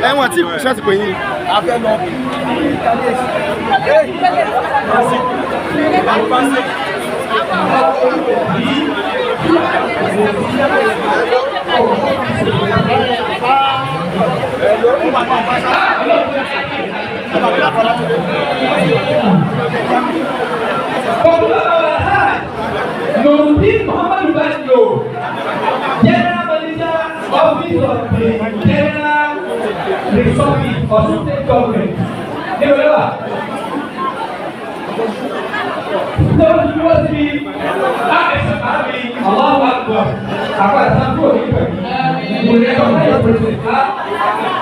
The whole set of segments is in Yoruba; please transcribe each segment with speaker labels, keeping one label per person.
Speaker 1: Ẹ̀wọ̀n tí ṣé ti pè yín.
Speaker 2: Nurudeen Muhammadu Bello, General Manager, Office of the General Resources of State Government. Níbo ló wà? Lọ́wọ́ tí wọ́n ti á ẹ̀sẹ̀ máa mi, Allahu Akbar, àpá ìsàkúrò ní pẹ̀lú. Mo ní ẹ̀kọ́ náà yóò pèsè ká.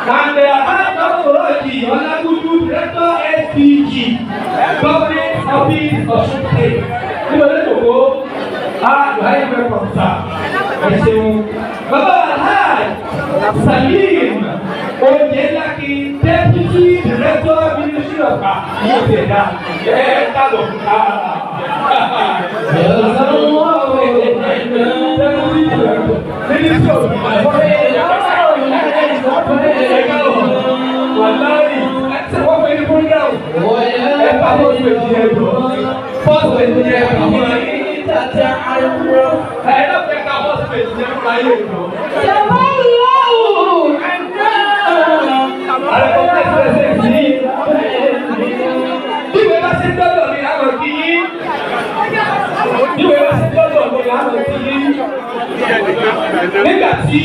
Speaker 2: Kàndé Àbájọ́kọ̀rọ̀jì Ọlágúdú Director SPG, Government Office of State. Níbo ló jòkó? Ah, you are welcome, sir. Ẹ ṣeun. Bàbá Alhaj Salim Oyelaki, Deputy Director, Ministry of Yóò ti ẹ̀dá. Ẹ káàbọ̀. Deputy Director, Ministry of Ẹ káàbọ̀. Wàláyì, ṣé wọ́n fẹ́ ní program? Ẹ bá fọ́ọ̀sì méjì yẹn jọ. Fọ́ọ̀sì méjì yẹn kà fún ẹ. Ẹ lọ́pẹ́ ká fọ́ọ̀sì méjì yẹn fún ayé jọ. Bí wọ́n bá ṣe ń dọ́dọ̀ mi láwọn kí yín. Bí wọ́n bá ṣe ń dọ́dọ̀ mi láwọn kí yín. Nígbà tí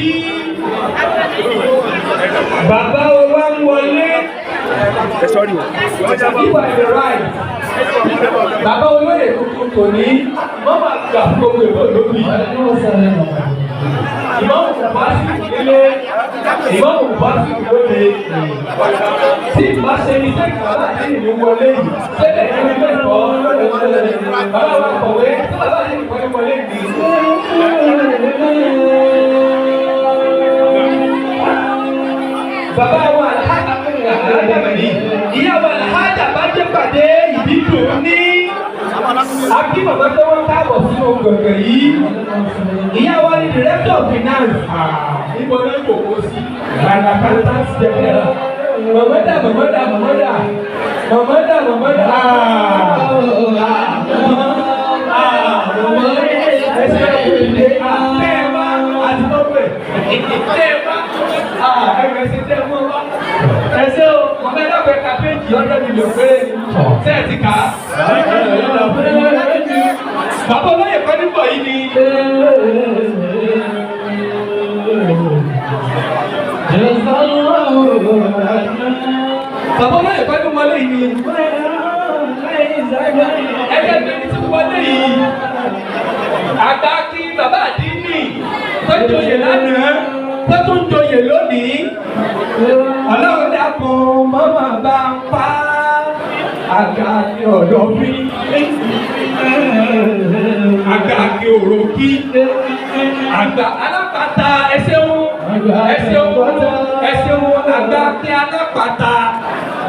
Speaker 2: bàbá wa ń wọlé, ìwà ìrẹ̀ ráì. Bàbá olóyè tuntun tò ní, wọ́n máa gbà fún gbogbo ìbò lóbi. Ìmọ̀mù bá sì nílé, ìmọ̀mù bá sì lóde. Tí ìbá ṣe ní sẹ́yìn bàbá àti ìlú wọlé yìí, sẹ́lẹ̀ ní ilé ẹ̀kọ́ bàbá wa kọ̀wé tí bàbá àti ìlú wọlé yìí. Bàbá wa Alhaja ìyá wa Alhaja bá jẹ́ pàdé ìdídùn ní akí bàbá tó wọ́n káàbọ̀ sínú gbọ̀ngàn yìí. Ìyá wa ni director of finance. Níbo náà kò kó sí? Accountant general. Mọ̀mọ́dà mọ̀mọ́dà mọ̀mọ́dà mọ̀mọ́dà mọ̀mọ́dà. Ẹsẹ̀ ìdílé tẹ́ẹ̀má àti tọ́pẹ̀ tẹ́ẹ̀má ẹgbẹ̀sẹ̀ tẹ́ẹ̀mọ́ wá. Ẹsẹ̀ o, mọ̀mọ́ ẹ̀dá pẹ̀ ká péjì 100 million péré sẹ́ẹ̀ ti kà á. Bàbá olóyè kan níbọ̀ yìí ni. Bàbá olóyè kan ní wọlé yìí ni. Ẹgbẹ́ mi ní ti wọlé yìí. Àgbà kí bàbá àdínì tó joyè lánàá tó tún joyè lónìí. Ọlọ́run dákun mọ́mọ́ bá ń pa àgbà ní ọ̀dọ́ bí. Àgbà kí òròkí. Àgbà alápàtà ẹsẹ̀wọ̀n ẹsẹ̀wọ̀n ẹsẹ̀wọ̀n àgbà kí alápàtà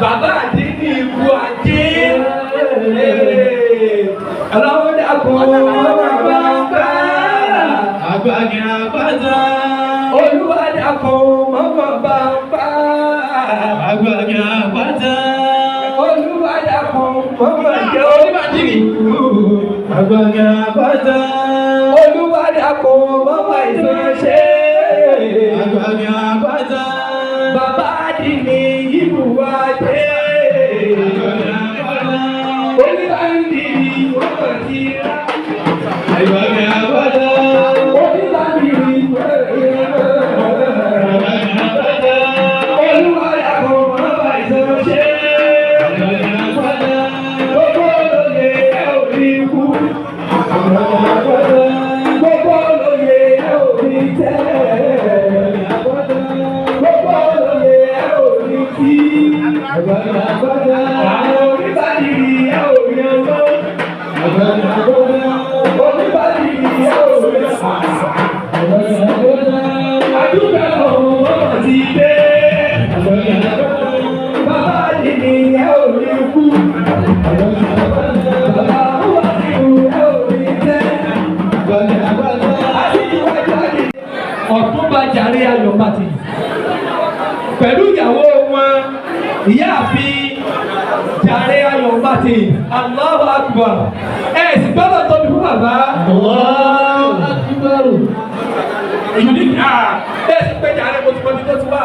Speaker 2: bàbá àdínì ikú ajé. Ọlọ́run dákun mọ́mọ́ bá ń pa
Speaker 3: Àgbà kí alápàtà.
Speaker 2: Olúwa dákun mọ́mọ́ bá ń pa.
Speaker 3: Àgbà kí alápàtà.
Speaker 2: Olúwa dákun mọ́mọ́ jẹ́ oníbàdìrì.
Speaker 3: Àgbà kí alápàtà.
Speaker 2: Olúwa dákun mọ́mọ́ ìsànṣẹ́.
Speaker 3: Àgbà kí alápàtà.
Speaker 2: Bàbá àdínì ìbùwà jẹ́. Oníbàdìrì mọ́mọ́ ti rà.
Speaker 3: Àgbà kí alápàtà.
Speaker 2: Oníbàdìrì
Speaker 3: Àgbà kí alápàtà.
Speaker 2: Olúwa dákun mọ́mọ́ ìsànṣẹ́.
Speaker 3: Àgbà kí alápàtà.
Speaker 2: Gbogbo olóye ẹ ò ní kú.
Speaker 3: Àgbà kí alápàtà.
Speaker 2: Ọ̀túnba Jàre Ayọ̀ Martins pẹ̀lú ìyàwó wọn, ìyáàfin Jàre Ayọ̀ Martins. Allahu Akbar. Ẹ sì gbọ́dọ̀ tóbi fún bàbá.
Speaker 3: Allahu Akbar.
Speaker 2: Unique, ah, bẹ́ẹ̀ sì pé Jàre mo ti mọ ibi tó ti wà.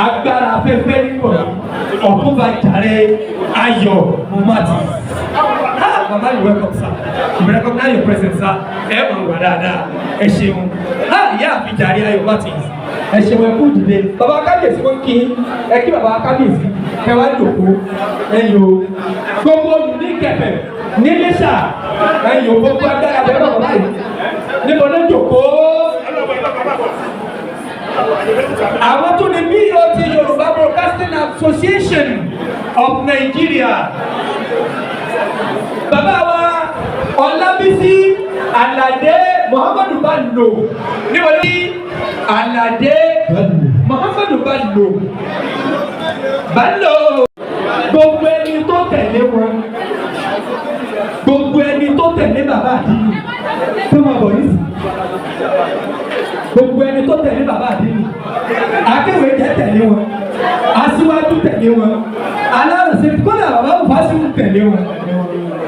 Speaker 2: Agbára afẹ́fẹ́ nípò Ọ̀túnba Jàre Ayọ̀ Martins. Ah, bàbá, you welcome, sir. We recognize your presence, sir. Ẹ mọ̀ wà dáadáa. Ẹ ṣeun. Ah, ìyáàfin Jàre Ayọ̀ Martins, ẹ ṣeun, ẹ kú dìde. Bàbá kábíyèsí, wọn kí ẹ, kí bàbá kábíyèsí kẹ wá jòkó. Ẹ yò gbogbo Unique FM ní Iléṣà, ẹ yò gbogbo agbára bẹ́ẹ̀. Bàbá yìí níbo ló jòkó? Àwọn tó ní BOT, Yorùbá Broadcasting Association of Nigeria, bàbá wa Ọlábísí Aládé Muhammadu Bello, níbo ní Aládé Muhammadu Bello Bello. Gbogbo ẹni tó tẹ̀lé wọn, gbogbo ẹni tó tẹ̀lé bàbá àdínì tó máa bọ̀ yìí sí, gbogbo ẹni tó tẹ̀lé bàbá àdínì, akéwèé jẹ́ tẹ̀lé wọn, aṣíwájú tẹ̀lé wọn, alárùsí kódà bàbá bùfásí tẹ̀lé wọn.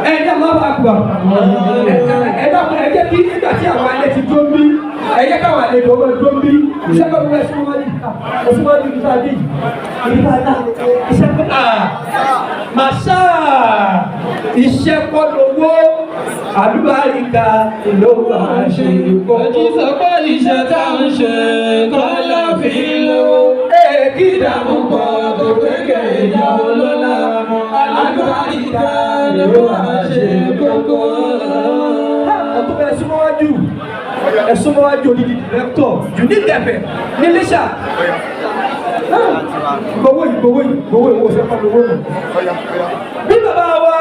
Speaker 2: Ẹ ní Allahu Akbar. Ẹ dákun, ẹ jẹ́ kí nígbà tí àwọn alẹ́ ti tó ń bí, ẹ jẹ́ káwọn àlejò ọmọ tó ń bí. Iṣẹ́ kọ́ ẹ súnmọ́ wájú, ẹ súnmọ́ wájú. Ibi tá a dé yìí, ibi tá a dá iṣẹ́ kọ́, màṣá iṣẹ́ kọ́ lówó, àlùbáríkà ló wà ṣe kókó.
Speaker 3: Ojú sọ pé iṣẹ́ tá ń ṣe kọ́ ló fi lówó.
Speaker 2: Kí
Speaker 3: Ìdààmú pọ̀ tó kéèké ìyá olólà. Àlùbáríkà ló wà ṣe kókó.
Speaker 2: Ọtún bẹ súnmọ́ wájú, ẹ súnmọ́ wájú. Odidi director Unique FM ní Iléṣà. Gbowó yìí, gbowó yìí, gbowó yìí, owó sẹ́kọ̀ lówó nù. Bí bàbá wa,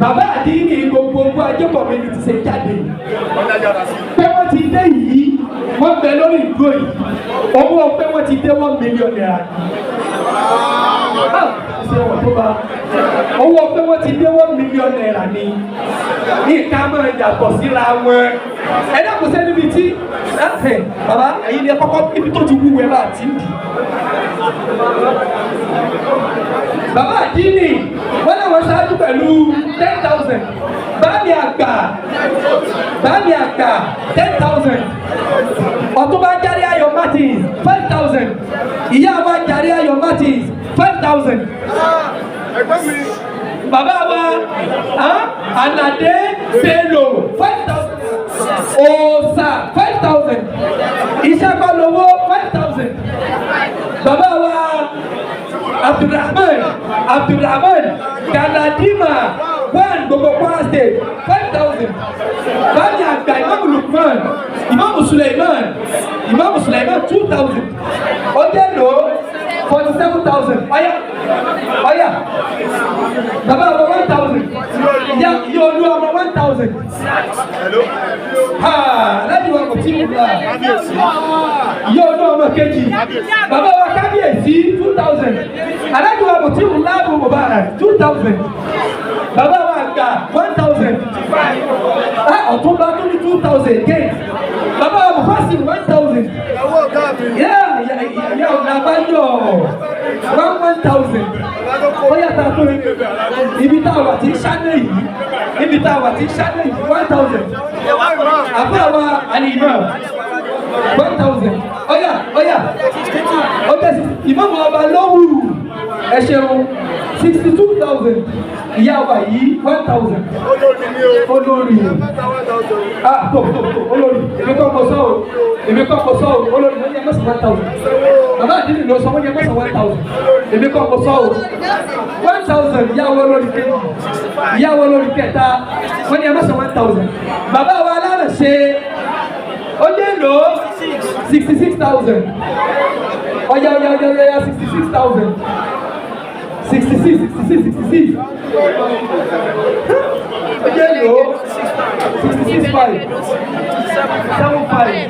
Speaker 2: bàbá àdínní gbogbo ajé community ṣe jáde pé wọ́n ti dé yìí, wọ́n bẹ lórí ìdúró yìí, owó pé wọ́n ti dé ₦1 million. Ṣé wọ́n tó bá owó pé wọ́n ti dé ₦1 million ní nǹkan máa yàtọ̀ síra wọn? Ẹ dákun, sẹ́ni bíi tí ẹ bàbá ẹ̀yin ni ẹ kọ́kọ́ ibi tó ti wúwo ẹ bá ti ń dì. Bàbá àdínì wọ́n làwọn ṣáájú pẹ̀lú 10,000. Báàmì àgbà, báàmì àgbà, 10,000. Ọ̀túnba Jàre Ayọ̀ Martins, 5,000. Ìyá wa Jàre Ayọ̀ Martins, 5,000. Bàbá wa Aládé Bello, 5,000. Òòsà, 5,000. Iṣẹ́ kọ́ lówó, 5,000. Bàbá wa Abdulrahman, Abdulrahman Galadima one, gbogbo Kwara State, 5,000. Báyìí àgbà, Imam Lukman, Imam Suleiman, Imam Suleiman, 2,000. Ó jẹ́ lò 47,000. Ọ̀yà, ọ̀yà, bàbá wa, 1,000. Ìyá ìyá olú ọmọ, 1,000. Ha, láti wà kò tí ì wúlò ìyá olú ọmọ kejì. Bàbá wa kábíyèsí, 2,000. Aláàjì wa kò tí ì wúlò Mubarak, 2,000. Bàbá wa àgbà, 1,000. Ọ̀túnba tó ní 2,000 again. Bàbá wa Mufasi, 1,000. Yà yà ọ̀nà àbáyọ, one one thousand. Ó yàtọ̀ tó ibi tá a wà tí ń ṣáná yìí, ibi tá a wà tí ń ṣáná yìí, 1,000. Àbúrò wa Alimam, 1,000. Ọ̀yà, ọ̀yà, ọjọ́ ìmọ̀mù ọba lówù, ẹ ṣeun, 62,000. Ìyá wa yìí, 1,000. Olórí, ah, tó tó tó, olórí, èmi kọ́ kọ sọ́ọ̀, èmi kọ́ kọ sọ́ọ̀. Olórí, wọ́n yẹ mọ́sán 1,000. Bàbá àdínì ló sọ, wọ́n yẹ mọ́sán 1,000. Èmi kọ́ kọ sọ́ọ̀, 1,000. Ìyá wa olórí kejì, ìyá wa olórí kẹta, wọ́n yẹ mọ́sán 1,000. Bàbá wa alárẹ̀ ṣe, ó dé lò 66,000. Ọ̀yà, ọ̀yà, ọ̀yà, ọ̀yà, 66,000, 66, 66, 66. Ó jẹ́ lò 66 5 7 5.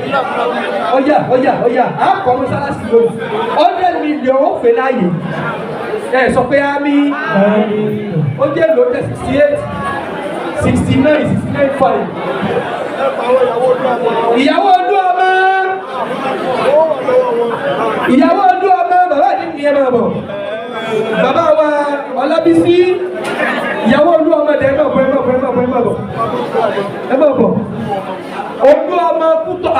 Speaker 2: Ọ̀yà, ọ̀yà, ọ̀yà, à ń kọ́ mọ́sálásí lónìí, 100 million ó fẹ́ láàyè. Ẹ sọ pé àmì. Ó jẹ́ lò jẹ́ 68, 69, 69 5. Ìyàwó ọdún ọmọ. Ìyàwó ọdún ọmọ bàbá àdínní ẹ máa bọ̀. Bàbá wa Ọlábísí. Ìyàwó ọdún ọmọ dẹ̀ ẹ máa bọ̀ ẹ máa bọ̀ ẹ máa bọ̀ ẹ máa bọ̀. Ẹ máa bọ̀. Olú ọmọ kútọ̀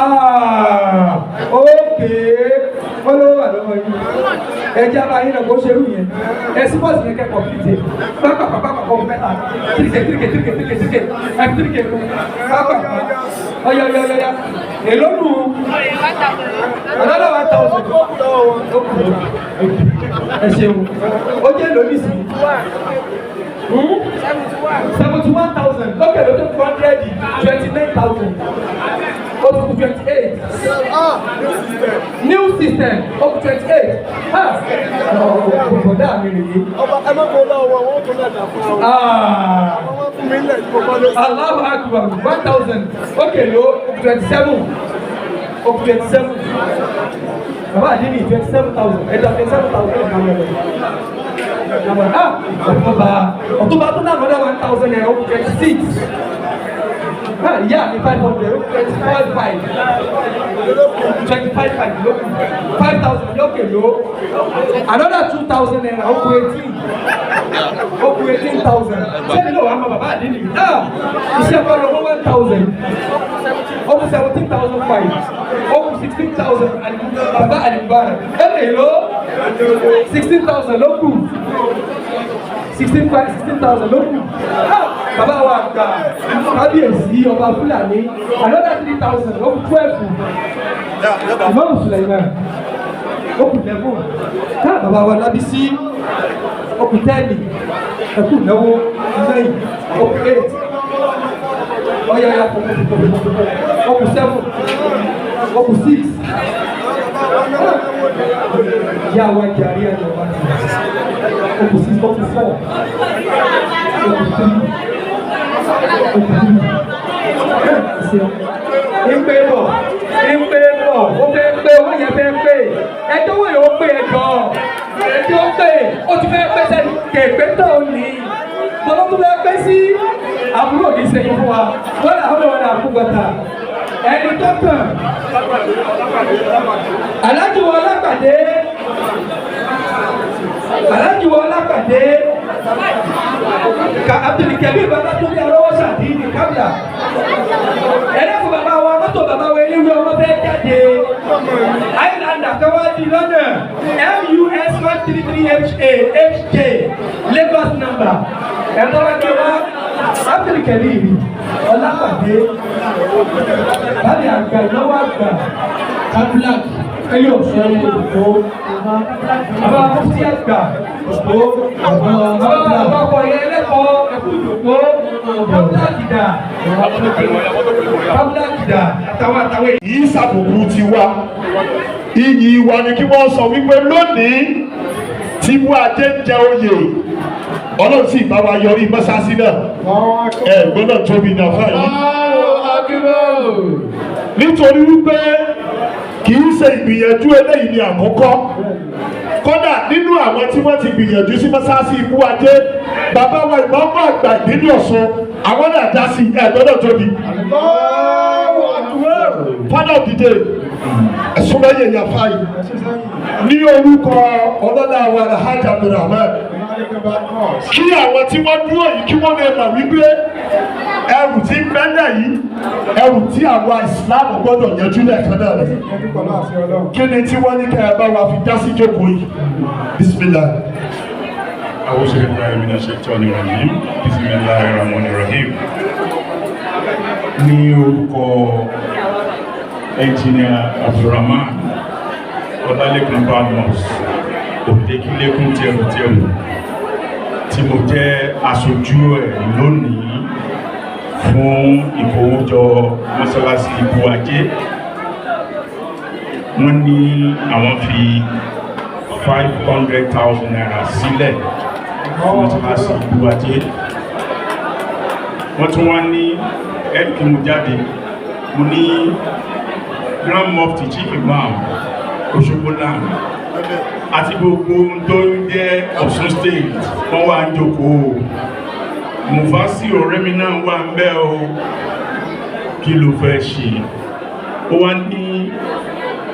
Speaker 2: ókè wọ́n ló wà lọ́wọ́ yìí. Ẹja bá yín náà kó ṣerú yẹn. Ẹ sí bọ́ọ̀sì yẹn kẹ́kọ̀ọ́ fìdí. Pápápápápá mẹ́ta. Tìrìkè tìrìkè tìrìkè tìrìkè tìrìkè. Ẹ tìrìkè pápá. Ọ̀yà ọ̀yà ọ̀yà. Èló nù? Another 1,000. Ẹ ṣeun. Ó jẹ́ lónìí sí. 71,000. Okay, ló tó 229,000. Ó tún kù 28. New system. Ó kù 28. Bọ̀dá mi rèé.
Speaker 1: Ọba ẹ má kó lọ́wọ́ wọn tó lẹ́dà fún wa. Àwọn fún mi lẹ̀ tí mo bá lọ.
Speaker 2: Allahu Akbar 1,000. Okay, ló 27. Ó kù 27. Bàbá àdínní 27,000. Ẹ̀dá 27,000 ẹ̀ máa lọ. Ọ̀túnba tó náà lọ́dọ̀ 1,000 naira ó kù 26. Ìyá mi 500 ó kù 25,500. 25,500 ló kù 5,000 lókè ló. Another 2,000 naira ó kù 18. Ó kù 18,000. Sẹ́ni ló wà á mọ bàbá àdínní? Iṣẹ́ kọ́ lọ́wọ́ 1,000. Ó kù 17,500. Ó kù 16,000. Bàbá àdìgbàrà. Ẹ lè lọ 16,000 ló kù. 16,000 ló kù. Bàbá wa àgbà kábíyèsí ọba Fúlàní another 3,000 ó kù 12. Ìmọ̀ràn Sùlẹ̀mán ó kù 11. Ká bàbá wa Lábísí ó kù 10. Ẹkú náwó 9 ó kù 8. Ọ̀yà ọ̀yà kò ó kù 7 ó kù 6. Ìyá wa jàrí ẹ̀jọ̀ wa ti ó kù 6 ó kù 4 ó kù 3 ó kù 2. Ìpè bọ̀ ìpè bọ̀ ó fẹ́ pé owó yẹn fẹ́ pé ẹjọ́ wo yóò pé ẹjọ́ ẹjọ́ pé ó ti fẹ́ pé sẹ́ni kèpé tó ní bọ́lá tó fẹ́ pé sí àbúrò ní sẹ́yìn fún wa wọ́n là ń lọ́wọ́ náà fún gbọ́ta ẹni tó kàn Aláàjì wọn lápàdé Aláàjì wọn lápàdé ka Abdulkabir bàbá tó bí arọ́wọ́ sàdí ní kábíà ẹlẹ́kùn bàbá wa mọ́tò bàbá wa eléwé ọmọ fẹ́ jáde Highlander kan wá di lọ́nà MUS 133 HA HJ Lagos number ẹ̀rọ wa kí wá Abdulkabir Ọlápàdé bàbá àgbà ìnáwó àgbà kábílà ẹyọ ọ̀sán òkú bàbá mufti àgbà òkú bàbá ọkọ̀ yẹn ẹlẹ́kọ̀ọ́ ẹkú ìjòkó kábílà kìdà kábílà kìdà àtàwọn àtàwọn èyí.
Speaker 4: Yìí ṣàbùkù ti wa iyì wa ni kí wọ́n sọ wípé lónìí tí mú ajé ń jẹ oyè Ọlọ́run sì bá wa yọrí mọ́sáàsì náà ẹ gbọ́dọ̀ tóbi náà fáyìí. Nítorí wípé kì í ṣe ìgbìyànjú eléyìí ní àkọ́kọ́ kódà nínú àwọn tí wọ́n ti gbìyànjú sí mọ́sáàsì ikú ajé bàbá wa ìmọ̀ọ́mọ́ àgbà ìpínlẹ̀ Ọ̀ṣun àwọn náà dá sí ẹ gbọ́dọ̀ tóbi. Father of the day ẹ̀sùn lẹ́yìn ẹ̀yà fáyì ní orúkọ ọlọ́lá wa Alhaji Abdulrahman kí àwọn tí wọ́n dúró yìí kí wọ́n lè mọ̀ wípé ẹrù tí ń bẹ́lẹ̀ yìí ẹrù tí àwa Islam gbọ́dọ̀ yanjú lẹ́ẹ̀kan náà rẹ̀ kí ni tí wọ́n ní kẹ́ ẹ bá wa fi dá sí jókòó yìí bismillah.
Speaker 5: A'udhu billahi minash shaitani rajim bismillahir rahmanir rahim. Ní orúkọ Engineer Abdulrahman Ọlálékan Badmus Òdekílékún tẹrùtẹrù tí mo jẹ́ aṣojú ẹ̀ lónìí fún ìkówójọ mọ́sálásí Ibú Ajé. Wọ́n ní àwọn fi 500,000 naira sílẹ̀ fún mọ́sálásí Ibú Ajé. Wọ́n tún wá ní ẹ̀kí mo jáde mo ní Grand Mufti Chief Imam Òṣogbo land àti gbogbo ohun tó ń jẹ́ Ọ̀ṣun State wọ́n wá ń jókòó. Mufasi ọ̀rẹ́ mi náà wà ń bẹ̀ o. Kí ló fẹ́ ṣe? Ó wá ní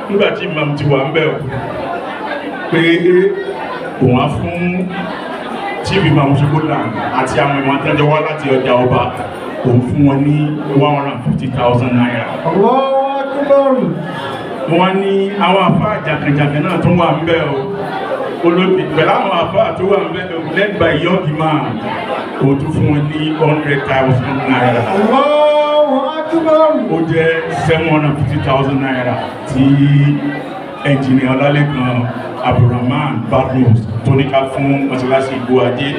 Speaker 5: nígbà tí imam ti wà ń bẹ̀ o, pé òun á fún chief imam Òṣogbo land àti àwọn ìmọ̀ àtẹ́jọ́ wá láti ọjà ọba, òun fún wọn ní ₦150,000. Mo wá ní àwọn àfáà jàǹkànjàǹkàn náà tún wà ń bẹ̀ o, olóògbé pẹ̀lú àwọn àfáà tó wà ń bẹ̀ o, led by young imam, òun tún fún wọn ní ₦100,000. Ó jẹ́ ₦750,000 tí ẹnjìnìà Ọlálékan Abdulrahman Badmus tó ní ká fún mọ́ṣáláṣí Ìgbó Ajé.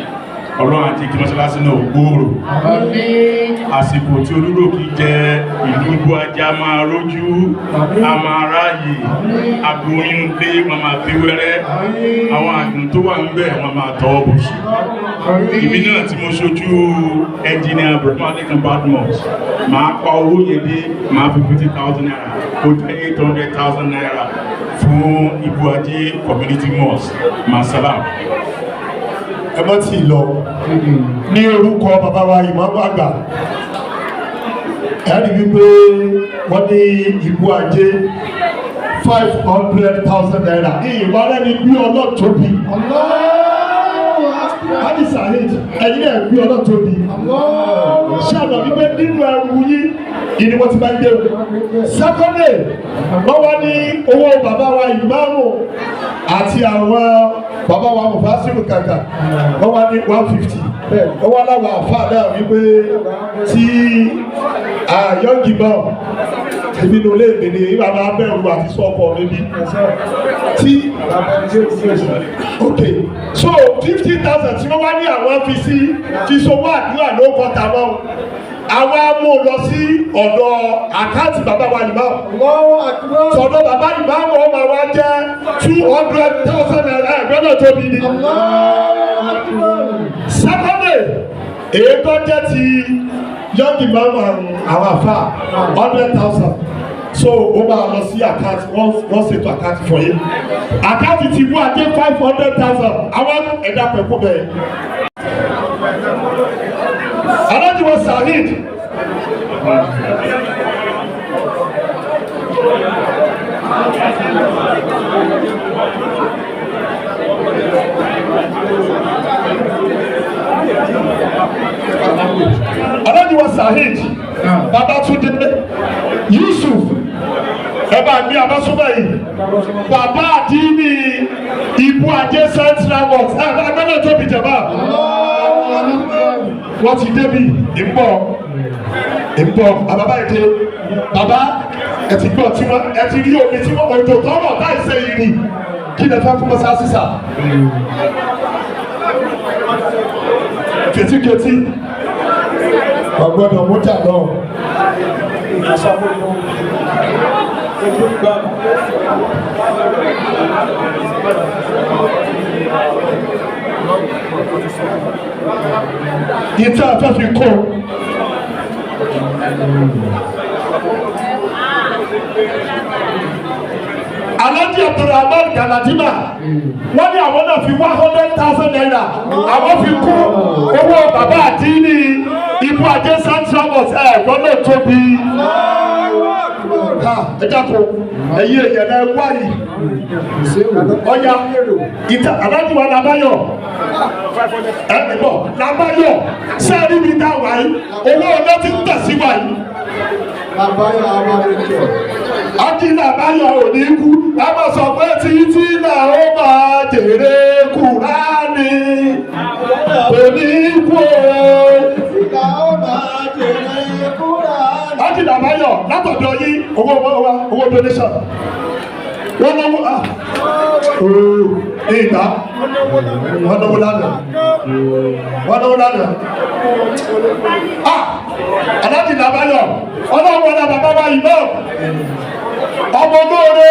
Speaker 5: Ọlọ́run àti kí mọ́ṣáláṣí náà gbòòrò. Àsìkò tí Olúrókì jẹ́ ìlú Ìgbó Ajé a máa rójú, a máa ráàyè, aboyún lé wọn máa fi wẹ́rẹ́, àwọn àgùn tó wà ń bẹ̀ wọn máa tọ́ bùsùn. Èmi náà tí mo ṣojú ẹnjìnìà Abdulrahman Lékan Badmus, màá pa owó yẹn dé, màá fi ₦50,000, ó jẹ́ ₦800,000 fún Ìgbó Ajé Community Mosque. Masalam.
Speaker 4: Ẹ má tí ì lọ. Ní orúkọ bàbá wa ìmáàmù àgbà, ẹ rí wípé wọ́n ní Ìgbó Ajé ₦500,000 ní ìwárẹ́ ni bí ọlọ́tóbi. Hadi Saheed, ẹ̀yin náà bí ọlọ́tóbi. Ṣé àná wípé nínú ẹrù yín ìní wọ́n ti máa ń gbé o. Sẹ́kọ́ndì, wọ́n wá ní owó bàbá wa ìmáàmù àti àwọn bàbá wa mufasiru kàkà, wọ́n wá ní 150. Wọ́n wá láwọn àfa náà wípé tí àyọ̀ǹgì náà èmi ní olé mi ní bàbá bẹ̀rù àti sọ́kọ̀ mi bí tí ok, so 50,000 tí wọ́n wá ní àwọn fi sí fi sowó àdúrà ló kọ́ tàwọn àwọn amú lọ sí ọ̀dọ̀ àkáǹtì bàbá wa ìmáàmù. Sọ̀dọ̀ bàbá ìmáàmù ọmọ wa jẹ́ ₦200,000. Ẹgbẹ́ náà tóbi ni. Sẹ́kọ́ndì, èyí tó jẹ́ ti young imam àwọn àfa 100,000, so ó máa lọ sí àkáǹtì, wọ́n ṣètò àkáǹtì fún yín. Àkáǹtì ti mú àdé 500,000 àwọn ẹ̀dá pẹ̀kú bẹ́ẹ̀. Alhaji wa Saheed. Alhaji wa Saheed Babatunde Yusuf, ẹ bá gbé abásúmọ̀ yìí, bàbá àdínní Ìbú Ajé Central Mosque, ẹ bá gbọ́dọ̀ tóbi jẹ̀bá. Wọ́n ti débi ìbọ̀ ìbọ̀ àbábá èdè bàbá ẹ ti gbọ́ tí wọ́n ẹ ti rí omi tí wọ́n òjò tọ́rọ̀ láì ṣe ìrì kí lè fẹ́ fún mọ́sáàsì sà. Kètíkètí ọgbọ́dọ̀ mújà náà. Ìtẹ́ àfẹ́ fi kó. Alhaji Abdulrahman Galadima, wọ́n ní àwọn náà fi ₦100,000 àwọn fi kún owó bàbá àdínní Ìbú Ajé Central Mosque. Ẹ̀ gbọ́dọ̀ tóbi. Ẹ dákun, ẹ̀yin èèyàn náà wá yìí. Ọya ìta Alhaji wa Labayọ̀ ẹ bọ̀ Labayọ̀ sẹ́ẹ̀rí mi dá wáyé owó ọ̀nà ti ń tẹ̀ sí wáyé. Ajílẹ̀ àbáyọ̀ ò ní kú, a máa sọ pé títí náà ó máa jèrè Kùránì kò ní kú o. Ajílẹ̀ àbáyọ̀ látọ̀dọ̀ yín owó donation. Wọ́n náwó ìgbà wọ́n náwó lánàá wọ́n náwó lánàá. Alájìlá Báyọ̀ ọlọ́run ọ̀la bàbá wa yìí náà ọmọ olóore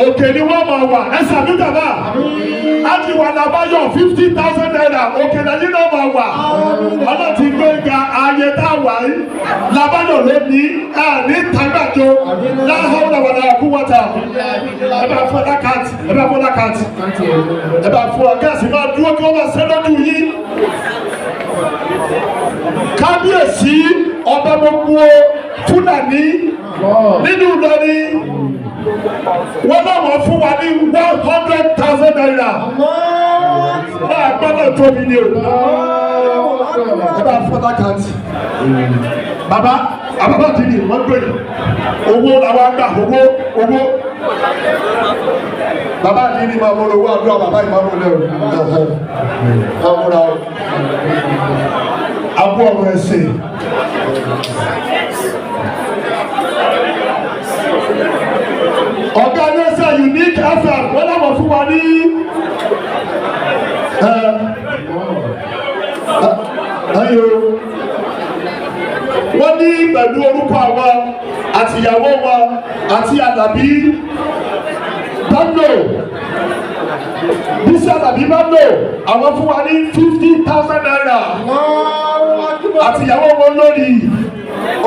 Speaker 4: òkè ni wọ́n máa wà ẹ sàmì dàbà Ajíwàlá Báyọ̀ ₦50,000 òkè lẹ́yìn náà máa wà. Ọlọ́run ti gbé ga ààyè tá a wà yìí Lábáyọ̀ ló ní ẹ ní tàgbàjọ láhùn wàlá kúwọ́tà. Ẹ bá fún ọlákàtì, ẹ bá fún ọlákàtì, ẹ bá fún ọgáàsì máa dúró kí wọ́n máa ṣẹ́ lọ́dún yìí. Kábíyèsí ọba gbogbo Fúlàní nínú Ìlọrin, wọ́n náà wọ́n fún wa ní ₦100,000. Máa gbọ́dọ̀ tóbi ni o. Ẹ bá fọ́ l'account. Bàbá àbábà ti ní wọ́n gbé owó làwọn àgbà owó owó. Bàbá àti ní máa múra owó àdúrà bàbá yìí máa múra lẹ́rù. Máa múra o. Abú ọ̀rọ̀ ẹ̀sìn. Ọ̀gá Nẹ́sà Unique FM wọ́n láwọn fún wa ní ẹyọ. Wọ́n ní pẹ̀lú orúkọ àwọn àtìyàwó wọn àti Àlàbí Bello, Bísí Àlàbí Bello, àwọn fún wa ní ₦50,000 àtìyàwó wọn lórí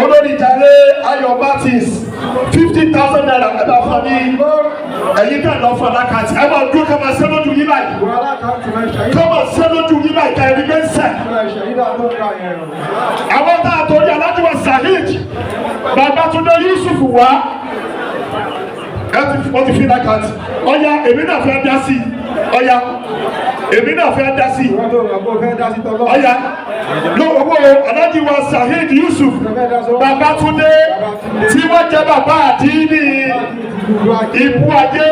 Speaker 4: olórí jàre Ayọ̀ Martins ₦50,000. Ẹ bá fún ní ẹ̀yin náà lọ fún alákàtì. Ẹ máa dúró ká máa ṣe lójú yín báyìí, ká máa ṣe lójú yín báyìí ká ẹni gbé ń sẹ̀. Àwọn tá a torí Alhaji wa Saheed Babatunde Yusuf wá, wọ́n ti fi lákàtì. Ọ̀ya èmi náà fẹ́ dá sí i, ọ̀ya èmi náà fẹ́ dá sí i, ọ̀ya lówó Alhaji wa Saheed Yusuf Babatunde tí wọ́n jẹ́ bàbá àdínní Ìbú Ajé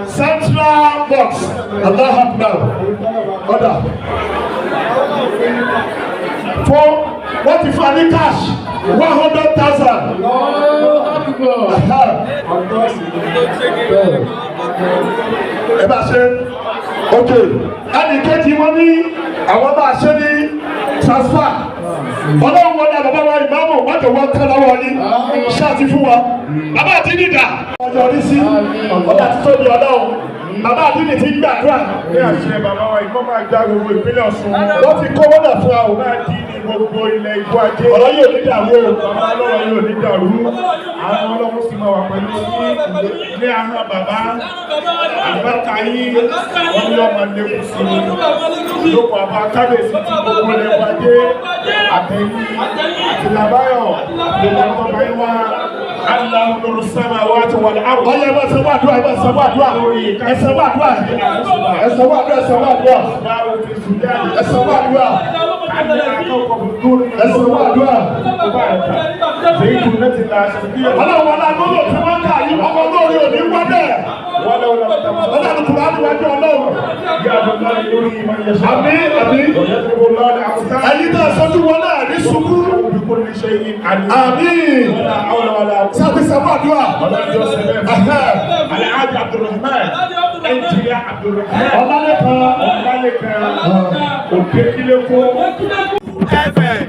Speaker 4: Central Box. Allahu Akbar. Ọ̀dà fún wọ́n ti fún wa ní cash 100,000. Ẹ bá ṣe ok. Ẹnì kejì wọn ní àwọn bá ṣe ní transfer. Ọlọ́run wọlé bàbá wa ìmáàmù wọ́n jọ wọ́n tán lọ́wọ́ yín ṣáàtì fún wa. Bàbá àti nídà ọjọ́ orí sí ọjà tí tóbi ọlọ́run. Bàbá àdínì ti ń gbàdúrà.
Speaker 1: Ní àṣẹ bàbá wa ìkọ́ máa gba gbogbo ìpínlẹ̀ Ọ̀ṣun.
Speaker 4: Wọ́n ti kówó náà fún wa o.
Speaker 1: Máa dín ní gbogbo ilẹ̀ Ìbú Ajé.
Speaker 4: Ọ̀rọ̀ yóò ní dàrú o.
Speaker 1: Bàbá ọlọ́run yóò ní dàrú. Àwọn ọlọ́run sì máa wà pẹ̀lú yín ní ahọ́n bàbá. Àlùbáríkà yín wọ́n ní ọmọ lékún sí i. Lóko àbá kábíyèsí ti gbogbo ilẹ̀ Ìbú Ajé. Àtẹ̀yìn àti Làbáyọ̀ gbogbo ọmọ yín wá. Allahu nuru samawati wal ard.
Speaker 4: Ọyẹ ẹ bá sanwó àdúrà, ẹ bá sanwó àdúrà, ẹ sanwó àdúrà, ẹ sanwó àdúrà, ẹ sanwó àdúrà, ẹ sanwó àdúrà, ẹ sanwó àdúrà. Ọlọ́run wọlé agbọ́dọ̀ tí wọ́n kà yí ọmọ olóore òní wá bẹ́ẹ̀. Ọlọ́run kùrọ̀ àdúwájú ọlọ́run. Àmín àmín. Ẹyin náà sọ́jú wọn náà ní ṣubú. Àmín. Sáà ti sanwó àdúrà.
Speaker 1: Alhaji Abdulrahman, Engineer Abdulrahman,
Speaker 4: Ọlálẹ́kan.
Speaker 1: Ọlálẹ́kan, Òkèkílẹ́kọ́.
Speaker 5: FM.